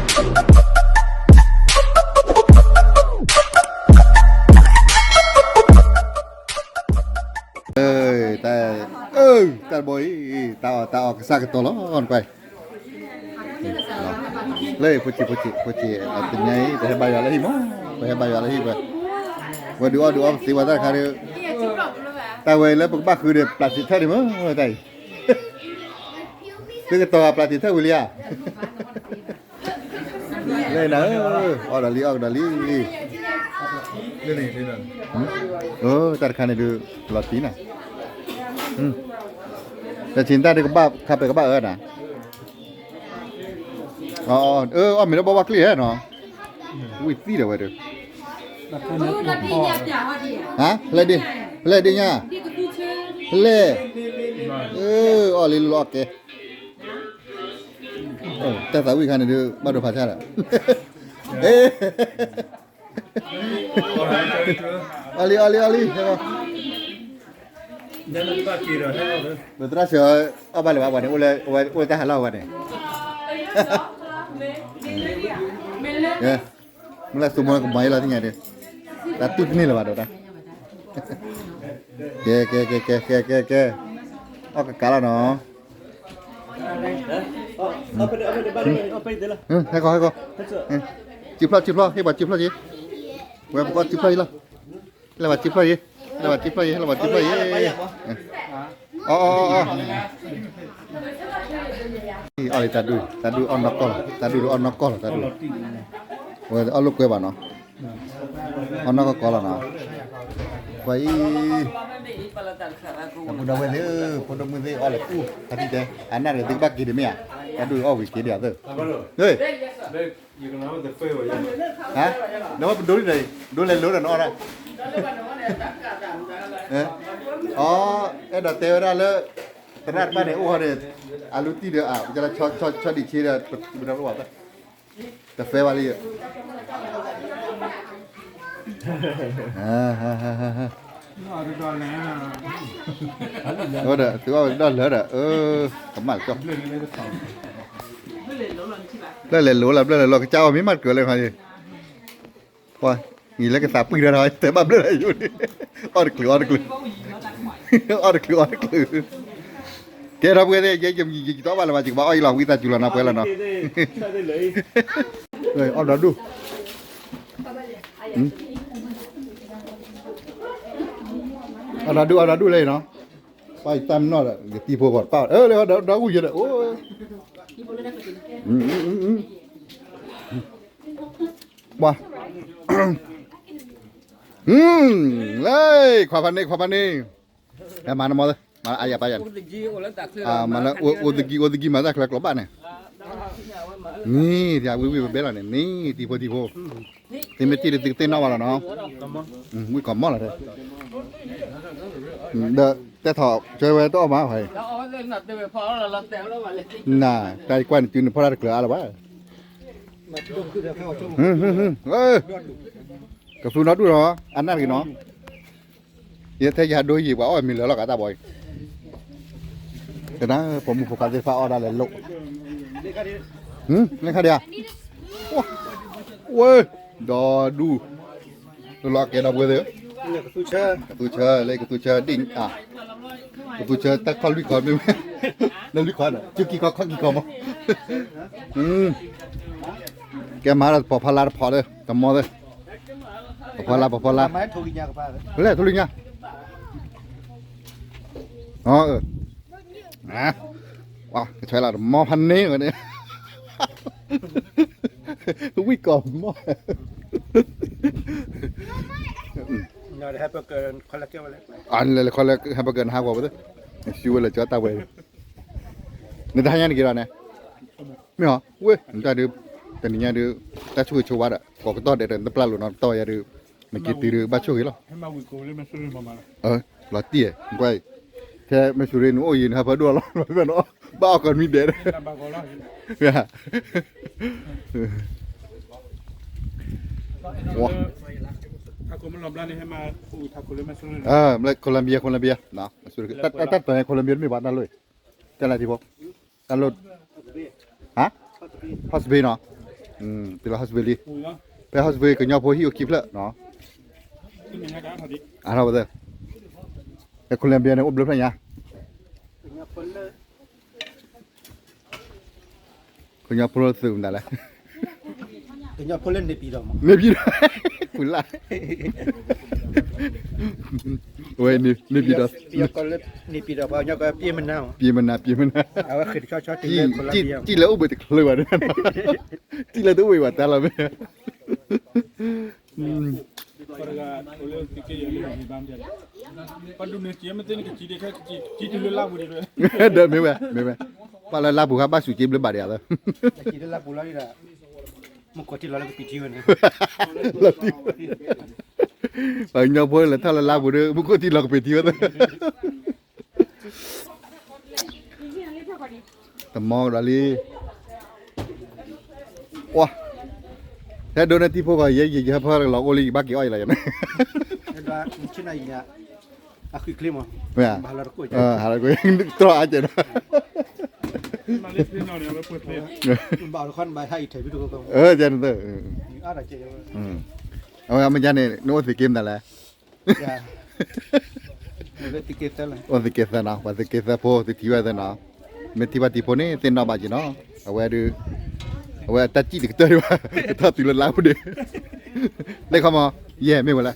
တၢ်, တၢ်ဘီအံၤ, တၢ်အီၣ်တၢ်အီၣ်ကစၢ်ကတီၤလီၤ နကွၢ်, လၢဖိဆံးဖိဆံးဖိဆံး တနံၤအံၤ ပဟဲဘါယွၤလၢဟံၣ်မး, ပဟဲဘါယွၤလၢဟံၣ်ဝဲ, ဝဲဒုးအီၣ်ဒုးအီပသ့ဝဲတၢ်တခါဒီး, တၢ်ဝဲလၢပကဘၣ်ဃုဒီး ပျၢ်စံးထၢၣ်န့ၣ်မး တၢ်အံၤ, သုကတီၤပျၢ်စံးထၢၣ်ဝံၤလံဧါ လၢနၤဧၢ, အီၣ်ဒီးလံ အီၣ်ကဒီးလံ, တၢ်တခါန့ၣ်ဒုး လီၤတံၢ်နၤ, တၢ်ဆံးတၢ်ဒုးကဘၣ်ခါပဲာ်ကဘၣ်အၢနၤ, အၢ အီၣ်မ့ၤလၢဘီဘၣ်ကျိၣ်ဟဲနီၤ, ဝံၣ်သံဒီးဝဲဒၣ်, ဟါ, ဖလဲၣ်ဒ့, ဖလဲၣ်ဒ့ညါ, ဖလဲၣ်, အၢ အီၣ်လံလီၤကဲ တၢ်သးဝံၣ်ခါန့ၣ်ဒုး ဘၣ်ဒိဖးဆါဒီး, အီၣ်လံ အီၣ်လံ အီၣ်လံ, ပသရၣ်ဆၢအီၣ်ဘၣ်လၢၤဘၣ်ပှၤန့ၣ်, အိၣ်လၢတၢ်ဟးလီၢ်ဝဲန့ၣ်, မုၢ်လၢ်စိမိၢ်ကမၤအံၤလီၤသ့ၣ်ညါဒီး, တၢ်တူၢ်တန့ၢ်လၢၤဘၣ်ဒီးတၢ်, ကဲ ကဲ ကဲ ကဲ ကဲ ကဲ ကဲ, အီၣ်ကကးလီၤနီၤ ဟဲကီ ဟဲကီ, စုဖျီၣ် စုဖျီၣ် ဟ့ၣ်ပှၤစုဖျီၣ်က့ၤ, ဝဲပကအီၣ်စုဖျီၣ်အံၤလီၤ, လဲၤဘၣ်စုဖျီၣ်အံၤ, လဲၤဘၣ်စုဖျီၣ်အံၤ လဲၤဘၣ်စုဖျီၣ်အံၤ, အီၣ် အီၣ် အီၣ် အီၣ်လံတၢ်ဒုး, တၢ်ဒုးအီၣ်နီၢ်ကီၢ်လီၤ, တၢ်ဒုးအီၣ်နီၢ်ကီၢ်လီၤ, တၢ်ဒုး, ဝဲအီၣ်လိာ်ကွဲဘၣ်နီၤ, အီၣ်နီၢ်ကီၢ်ကီၢ်လီၤနီၤ, ကွၢ်အံၤ ဒီပုၢ်ဒီဝဲၢ်သ့ၣ်ဧၢ, ဖိဒိၣ်မုၣ်သ့ၣ်အီၣ်လဲၤကူၣ် ဖါတံၢ်တဲ, အနၢ်ဒီးသုကဘၣ်က့ၤဒံးမ့ၢ်ဧါ, တၢ်ဒုးအီၣ်ဝံၤက့ၤဒံးအသၢ, ဒီးဝဲပဒိလံဒီး ဒိလဲၤလိဒီးနအီၣ်ဒၣ်, အီ, အဲၣ်ဒိးတဲဝဲဒၣ်လၢ သရၣ်တဖၣ်န့ၣ် အိၣ်ဟီဒီး အလူတံၢ်ဒီး အကလၢ ဆီဒံၣ်ဆ့ဒီး ပတဖဲဘၣ်လံ, ဒီးသုအီၣ်ဝဲဒီးလၢဒီး အၢ, ကမၣ်ကၠီ, ဘျၢလဲၤလိလီၤ ဘျၢလဲၤလိ ကစၢ်အီၣ်မ့ၢ်မးတကြၢးလၢခီ, ပှၤ, ယလဲၤကသးပှံၢ်ဒီး တဲဘၣ်ဘျၢလဲၤလိ, အီၣ်တချုး အီၣ်တချုး, အီၣ်တချုး အီၣ်တချုး, ကဲဒီပုၢ်ဝဲၢ်သ့ၣ် ယဲယတအီၣ်ဘၣ်လၢၤဘၣ် ယကဘၣ်အီၣ်အံၤလီၤ ဝံသးစူၤလီၤနီၤ ပှဲၤလီၤနီၤ, အီၣ်ဒီးဒူၣ်, အီၣ်ဒီးဒူၣ် အီၣ်ဒီးဒူၣ်လၢအံၤနီၤ, ပၢ်ယတၢ်မနီၣ်ဒီး ယတံၤဖိဂီၤတပၣ် အၢ လၢဒီးဒူၣ်ယဲဒီး အိၣ်, ပှၤ, လၢ ခွါဖးန့ၣ် ခွါဖးန့ၣ်, မၤနမီၢ်သၢ မၤအယၤပၢ်ယၤန့ၣ်, မၤလၢ အိၣ်သကံ အိၣ်သကံ မၤတၢ်ချၢကျိးဘၣ်န့ၣ်, န့ၣ် တၢ်ဝံၣ်ဝံၣ်ဘဲဘဲလီၤန့ၣ် န့ၣ် တံၤဖိတံၤဖိ, သုမ့ၢ်တံၢ်ဒီးသုကသ့ၣ်နီၣ်ဘၣ်လီၤနီၤ, ဝံၣ်ကီးမီၢ်လီၤ, ဒီးတဲထီၣ် ကၢဝဲတအီၣ်မးဖဲအံၤ, နၤ တၢ်ယကွၢ်န့ၣ် တုၤနဖီၣ်တၢ်တကျၢၤအါလၢၤဘၣ်, ကသူနီၣ်ဒူၣ်နီၤ အနၢ်တဂ့ၤနီၤ, ယထဲယဟးဒိယံာ်ပှၤအီၣ်မ့ၤလၢာ်လီၤကးတၢ်ဘီအံၤ, ကနၣ် ပိာ်မုၣ်ဖိခွါသ့ၣ်တဖၣ်အီၣ်ဒၣ်လဲာ်လိာ်, လၢခါဒံးဧါ, ဝဲ, ဒီးဒူၣ်, လၢလီၤကဲဒီပုၢ်ဝဲၢ်သ့ၣ်ဧၢ, ကသူဆၢ, လၢကသူဆၢဒ်, ကသူဆၢတၢ်ခီၣ်လွံၢ်ခီမ့ၢ်, လၢလွံၢ်ခီဒီး ကၠူကံခီခီၣ်ကံခီမး, ကဲမၤဒီးပီၤဖီလာ်တဖီဒီး တမီၢ်သၢ, ပီၤဖီလာ် ပီၤဖီလာ်, လဲၣ် ထိၣ်လွံၢ်ညါ, ကဆွဲလၢတမီၢ်ဖးန့ၢ်ဝဲန့ၣ်, ဝံၣ်ကီးမီၢ်, လဲၤလဲၤခီလၢဟဲပကၢၢ်နဟးဂီၤဝဲ, နစုဝဲလၢကၠီတၢ်ဝဲ, နတဟါညါတဂ့ၤလီၤန့ၣ်, မ့ၢ်ဟီ, ဝဲ, နတၢ်ဒုး, တနံၤညါဒုး, တၢ်ဆိၣ်ဂ့ၤဆိၣ်ဝါဒီး ကိးကတီၢ်ဒဲးဒီး နတပျၢ်လိာ်နီတတီၢ်ယၤဒုး, နက့ၤတုၤဒုး ဘၣ်ဆိၣ်ဂ့ၤလီၤ, လီၤတံၢ်, ကွၢ်, ထဲမ့ၢ်ဆူရ့နအိၣ်ယံၤ နဟးဖၢဒိၣ်လီၤ, ဘၣ်အီၣ်ကီးနွံဒဲး, Colombia, Colombia, တၢ်တၢ် Colombia တမ့ၢ်ဘၣ်တၢ်လိၣ်, တၢ်လၢထံဖိ, တၢ်လိၣ်, ဟါ, Hot Spring နီၤ, တုၤလီၤ hospital လံ, ဖဲ hospital ကညီဖိဟံၣ်အိၣ်ခံဖျၢၣ်နီၤ, အထီၣ်ဝဲသ့ၣ်, ဖဲ Colombia န့ၣ် အိၣ်ဘျၢဖျၢၣ်ညါ, ကညီဖိလၢသုးမနုၤလဲၣ်, ကညီဖိလၢ နေပြည်တော် မ့ၢ် နေပြည်တော်, ပူၤလၢ်, ဝဲ နေပြည်တော်, နေပြည်တော် ပှၤကညီက ပြေးမနား မ့ၢ် ပြေးမနား ပြေးမနား, အဝဲဃ့တဆီဆီ တုၤလၢ Colombia စံၣ်လၢအိၣ်ဘှံးတချုးဘၣ်ဒီး စံၣ်လၢတအိၣ်ဘှံးဘၣ်တၢ်လီၤမ့ၢ် ဒီးမ့ၢ်ဝဲ မ့ၢ်ဝဲ, ပှၤလၢလါပူၤခါဘၣ်စူးက့ဘျၢဘၣ်ဒီး လီၤတံၢ်ဝဲ, ပှၤကညီဖိလၢထီၣ်လၢလါပူၤဒီး မူခိၣ်ထံလီၤကပ့ၤထံဝဲသ့ၣ် တမီကဒီးလံ, ဝါ, ဟဲဒိးန့ၢ်တံၤဖိဂီၢ် ယဲယဟဲဖၢလီၤအိၣ်လံ ယဘၣ်က့ၤအီၣ်အံၤလီၤယၤန့ၣ်, အဃုချ့မး, မ့ၢ်, ဟးလီၤကွံာ်, တြီအါကဲးဒီး, ဘၣ်ခီနဘၣ်ဟဲအံၤထဲးဘံတကိးကိး, အၢ ကဲန့ၣ်သ့ၣ်, အဝဲမ့ၢ်ကဲန့ၣ် နအိၣ်သ့ၣ်က့မနုၤလဲၣ် အိၣ်သုးက့သၢနီၤ, ပှၤသုးက့သၢဖိ သုထံၣ်ဝဲသ့ၣ်နီၤ, မ့ၢ်ထံၣ်ဘၣ်တံၤဖိန့ၣ် သ့ၣ်နီၣ်ဘၣ်က့ၤနီၤ, အဝဲဒုး, အဝဲတၢ်စံၣ်တကတၢၢ်ဒံးဘၣ်, ကထီၣ်တုၤလၢလါပူၤဒံး, လၢခီမီ, ယဲၢ်မ့ၢ်ဝဲလဲၣ်,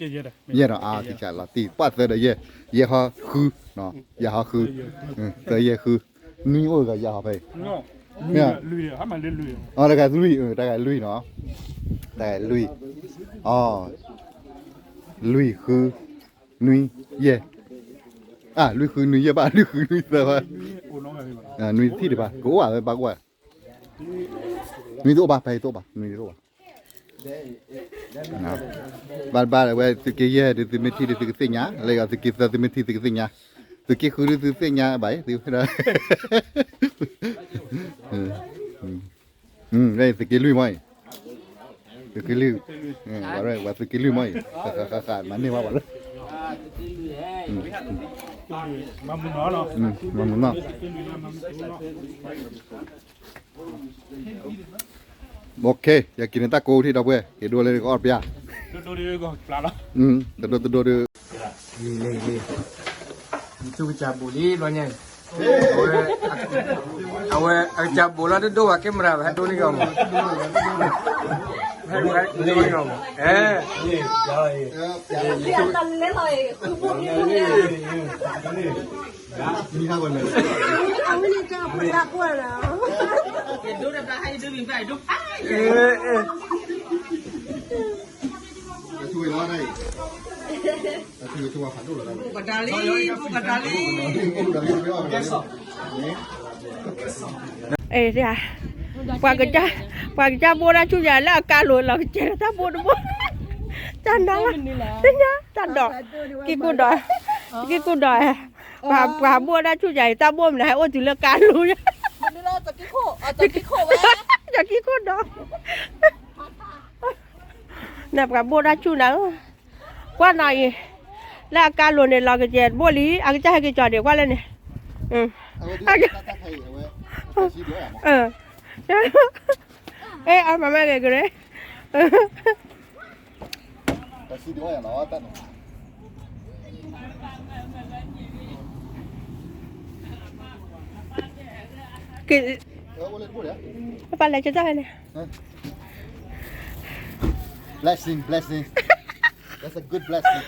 ယဲၢ်နီၤ, အါ တံၤလီၤတံၢ် ပှၢ်သၢဒီးယဲၢ်, ယဲၢ်ဟီဃု, ယဲၢ်ဟီဃု, သၢယဲၢ်ဃု, နွံအိၣ်ဂၤယဲၢ်ဟီဖဲအံၤ, မ့ၢ်, တဂၤလွံၢ်, တဂၤလွံၢ်နီၤ, တဂၤလွံၢ်, အီ လွံၢ်ဃု, နွံ, ယဲၢ်, အါ လွံၢ်ဃုနွံယဲၢ်ဘၣ် လွံၢ်ဃုနွံသၢဘၣ်, နွံတထံၣ်ဒံးဘၣ် ကအိၣ်ဘၣ်ဝဲဘၣ်ကအိၣ်ဘၣ်, နွံတအိၣ်ဘၣ် ဖဲအံၤတအိၣ်ဘၣ် နွံတအိၣ်ဘၣ်, ဘၣ်ဘၣ်ဝဲသုးက့ယဲၢ်ဒုးသုမ့ၢ်ထံၣ်ဒုးသုကသ့ၣ်ညါ လၢယွၤသုးက့သၢသုမ့ၢ်ထံၣ်သုကသ့ၣ်ညါ, သုးက့ဃုဒုးသုသ့ၣ်ညါဘၣ်အံၤ, သုးက့လွံၢ်မ့ၢ်အံၤ, သုးက့လွံၢ်, ဝဲသုးက့လွံၢ်မ့ၢ်အံၤ, မၤန့ၢ်ဘၣ်ပှၤလၢ, မၤမုာ်နီၢ်, OK, ယက့ၤန့ၣ်တၢ်ကိးထံၣ်ဒီပုၢ်ဝဲၢ် က့ၤဒိလၢကအီၣ်တပျၢ်, တဒိတဒိဒီး, အဝဲအကစၢ်ဘိးလီၤတဒိဘၣ် camera ဘၣ် ဟဲဒိန့ၢ်ကီးမး, ဟဲဒိန့ၢ်ကီးမး, အဲ ပှၤကစၢ်ဘိၣ်တၢ်ဆူၣ်ယၤလၢအကါလိၤလီၤကစဲး တၢ်ဘိၣ်တဘိၣ်, တၢ်နါ, သ့ၣ်ညါ တၢ်ဒိး, ကံၢ်ကူၣ်ဒိး, ကံၢ်ကူၣ်ဒိး, ပှၤဘိၣ်တၢ်ဆူၣ်ယၤအံၤ တၢ်ဘိၣ်မနုၤဟဲအိၣ်တုၤလၢကါလိၤယၤ, ကံၢ်ကူၣ်ဒိး နပှၤဘိၣ်တၢ်ဆူၣ်နၤဧၢ, ကွၢ်နီၤအံၤ, လၢအကါလိၤန့ၣ် လီၤကစဲးတဘိၣ်လံ အကစၢ်ဟဲက့ၤကီၤန့ၣ် ကွၢ်လၢန့ၣ်, အဲ အမၤမၤဂ့ၤကရ့, က့ၤ, ပလဲၤကတၢ်န့ၣ်, blessing, blessing, that's a good blessing.